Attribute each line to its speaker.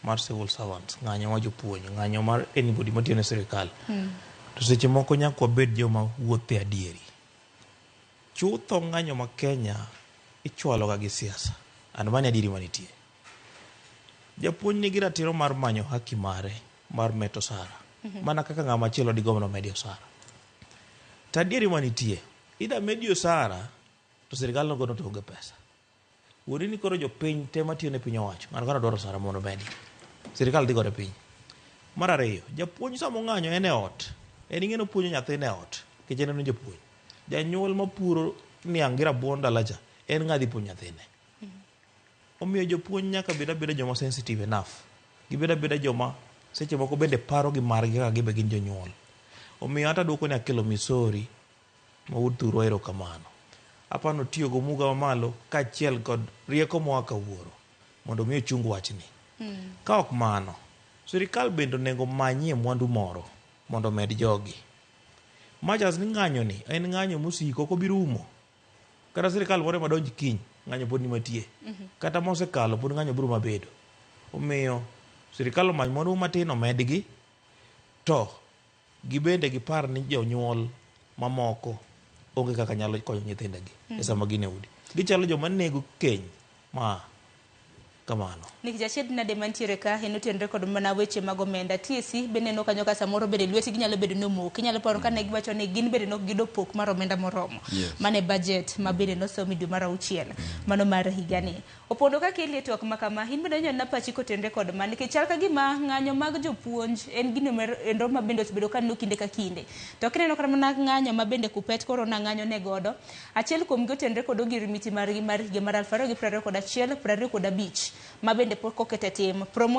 Speaker 1: mar civil servants, ng'anyo mar jopuonj, ng'anyo mar anybody matiyo ne sirikal. To seche moko nyaka wabed joma wuotho e adieri. Chutho ng'anyo ma Kenya ichwalo ga gi siasa. And mano e adieri manitie. Japuonj nigi ratiro mar manyo haki mare mar meto osara. Mana kaka ng'ama chielo digomb ni omedi osara. To adieri manitie, ida medi osara to sirikal nogo to onge pesa. Wuori ni koro jopiny te matiyo ne piny owacho, ng'ato ka dwaro osara mondo omedi. Sirikal dhi godo piny. Mar ariyo, japuonj sama ong'anyo en e ot. En ing'e ni opuonjo nyathine e ot, nikech en en japuonj. Janyuol mapuro niang' gi rabuon dala cha, en ng'a dhi puonjo nyathine? Omiyo jopuonj nyaka bed abeda joma sensitive enough. Gibed abeda joma seche moko bende paro gi margi kaka gibe gin jonyuol. Omiyo ata duoko ni Akelo Misori ma wuod thurwa erokamano. Apani otiyo gi omuga mamalo kaachiel kod rieko moa ka wuoro mondo mi ochung wachni. Ka ok mano, sirikal bende onego manyie mwandu moro mondo omed jogi. Much as ni ng'anyo ni en ng'anyo mosiko ok obi rumo. Kata sirikal moro ema donj kiny, ng'anyo pod ni matie. Kata mosekalo pod ng'anyo biro mabedo. Omiyo sirikal omany mwandu matin omedgi to gibende gipar ni jonyuol mamoko onge kaka nyalo konyo nyithindegi e sama gin e udi. Gichalo joma nego keny ma kamano.
Speaker 2: Nikech achiedh nade mantiere ka en otenre kod mana weche mag omenda. TSC be neno kanyo ka samoro bende lwetgi nyalo bedo ni omok. Inyalo paro ka ne giwacho ni gin bende nok giyudo pok mar omenda moromo. Mano e budget ma bende nosom e dwe mar auchiel mano mar higani. Opondo ka keli e twak ma kama, in bende inyalo nena pachi kotenre kod ma nikech chal ka gima ng'anyo mag jopuonj en gino endo ma bende osebedo ka neno kinde ka kinde. To kineno kata mana ng'anyo ma bende Kuppet koro na ng'anyo ne godo, achiel kuom gi otenre kod ogirimiti margi mar higa mar 2021 25 ma bende pok oket e tim. Promo